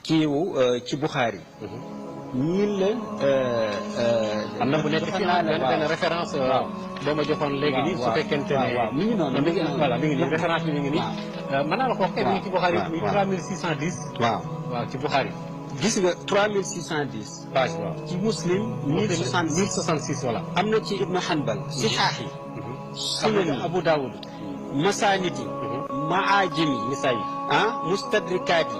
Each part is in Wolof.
kiiwu ci Bukhari. ñii la. am na bu nekk ci benn référence. boo ma joxoon léegi nii su fekkente ne. waaw mi ngi noonu voilà mi ngi nii référence bi mi ngi nii. mën naa la ko wax kay mi ngi ci Bukhari mi 3610. waaw ci Bukhari. gis nga 3610. page waaw ci Muslim. 1066 voilà. am na ci Ibnu Hanbal. Sihaax yi. Sunan Abu Daawud. Masaanid yi. Maajim yi. Nisaa yi. Mustadrikaat yi.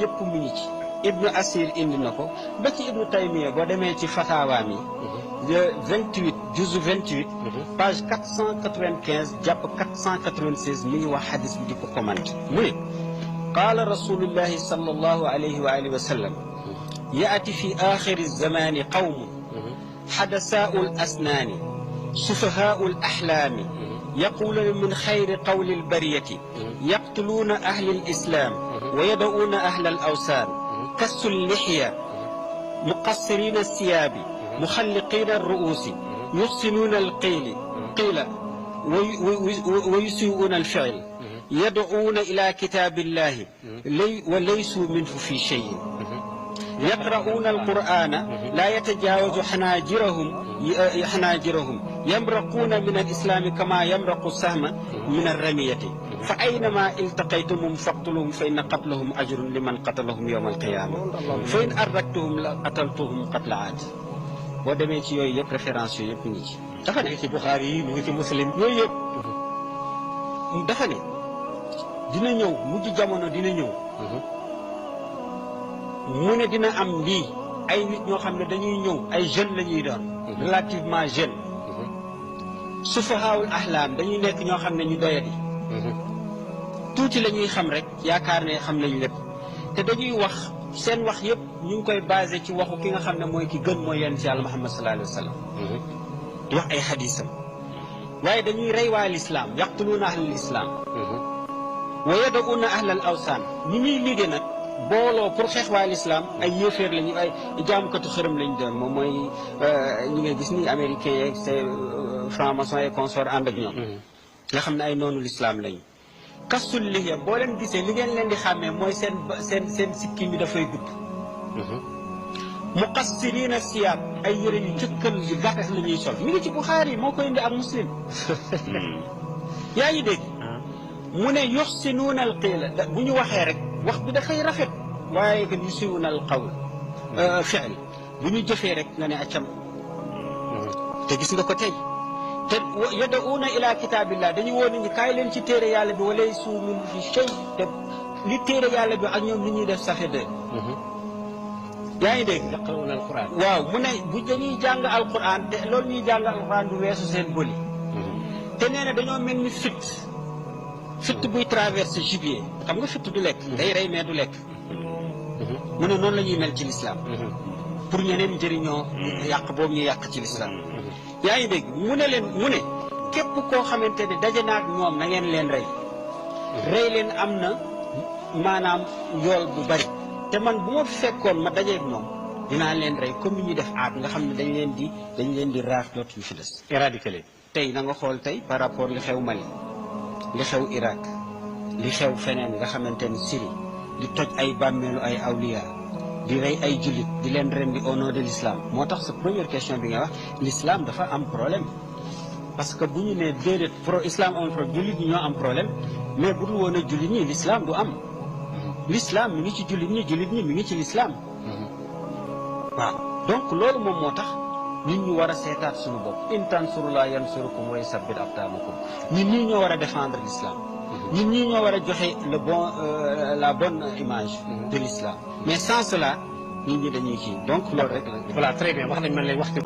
yëpp mu ngi ci. Ibnu Asir indi na ko ba ci Ibnu Taymiya boo demee ci fataawaam yi. de 28 juzu 28. page 495 jàpp 496 mi ngi wax xadis bi di ko commenté mu ne. qaala rasulullahi sallallahu alayhi wa alihi wa sallam. yaati fi axiri zamani qawmun. xadasaau l asnaani. sufahaau l axlaami. yaquluuna min xayri qawli l bariyati. yaqtuluuna ahli l islaam. wa yada'uuna ahla al awsaan. kassu llixya. muqassiriina alsiyaabi. muxalliqiina alru'uusi. yuxsinuuna alqiila. wa yusii'uuna alficl. yad'uuna ila kitaabillahi. wa laysuu minhu fi cheyin. yaqra'uuna alqur'aana. laa yatajaawazu xanaajirahum. yamraquuna min alislaami kama yamraqu sahma min alramiyati. fa aynama iltaqaytumhum faqtuluhum fa inna qatlahum ajrun liman qatalahum yawma alqiyaama. fa in arraktuhum la qataltuhum qatla aad. boo demee ci yooyu yëpp référence yooyu yëpp ñu ngi ci. dafa ne ci Bukhari yi mu ngi ci Muslim yooyu yëpp dafa ne dina ñëw mujj jamono dina ñëw. mu ne dina am lii ay nit ñoo xam ne dañuy ñëw ay jeunes la ñuy doon. relativement jeune. sufahaawul ahlaam dañuy nekk ñoo xam ne ñu doyadi. tuuti la ñuy xam rek yaakaar ne xam nañ lépp te dañuy wax seen wax yëpp ñu ngi koy basé ci waxu ki nga xam ne mooy ki gën mooy yonent ci Yàlla Muhammad sallallahu alayhi wa sallam. di wax ay xadisam. waaye dañuy rey waa lislaam yaqtuluuna ahlal islaam. wa yada'uuna ahlal awsaan ñi ñuy liggéey nag booloo pour xeex waa lislaam ay yéeféer lañu ay jaamukatu xërëm lañu doon moom mooy ñi nga gis ni américains yeeg c'est franc-maçon et consort ànd ak ñoom. nga xam ne ay noonu lislaam lañu. kastul lihiya boo leen gisee li ngeen leen di xàmmee mooy seen sikkim bi dafay gudd. muqassiriina siyaab ay yëre yu cëkkal yu gàtt la ñuy sol mi ngi ci Buxaari moo koy indi ak Muslim. yaa ngi dégg. mu ne yuxsinuuna al qiila bu ñu waxee rek wax bi dafay rafet. waaye que yusii'uuna al qawl fi'l bu ñu jëfee rek nga ne accam. te gis nga ko tey. te yad'uuna ila kitaabillah dañu woo nit ñi kaay leen ci téere yàlla bi wa laysuu minhu fi shay te li téere yàlla bi ak ñoom li ñuy def ça fait deux. yaa ngi dégg. yaqra'uuna alquran. waaw mu ne bu dañuy jàng alquran te loolu ñuy jàng alquran du weesu seen bëli. te nee na dañoo mel ni fitt buy traversé gibier xam nga fitt du lekk. day rey mais du lekk. mu ne noonu la ñuy mel ci lislaam pour ñeneen njëriñoo. yàq boobu ñuy yàq ci lislaam. yaa ngi dégg mu ne képp koo xamante ne daje na ak ñoom na ngeen leen rey. rey leen am na maanaam yool bu bari. te man bu ma fekkoon ma dajeeg ñoom dinaa leen rey comme ni ñuy def aat nga xam ne dañ leen di raaf dootuñu fi des. éradiquer leen. tey na nga xool tey par rapport li xew Mali li xew Irak li xew feneen nga xamante ni Syrie di toj ay bàmmeelu ay awliya di rey ay jullit di leen rendi au nom de l'islam moo tax sa première question bi nga wax l'islam dafa am problème. parce que bu ñu nee déedéet islam amul problème jullit ñi ñoo am problème mais bu dul woon a jullit ñi l'islam du am. l'islam mi ngi ci jullit ñi mi ngi ci l'islam. waaw donc loolu moom moo tax nit ñu war a seetaat suñu bopp in tansurullah yansurukum wa yusabbit aqdamakum ñun ñii ñoo war a défendre l'islam. ñun ñii ñoo war a joxe la bonne image de l'islam mais sans cela nit ñi dañuy kii donc loolu rek la. voilà très bien wax nañ man lay waxtu.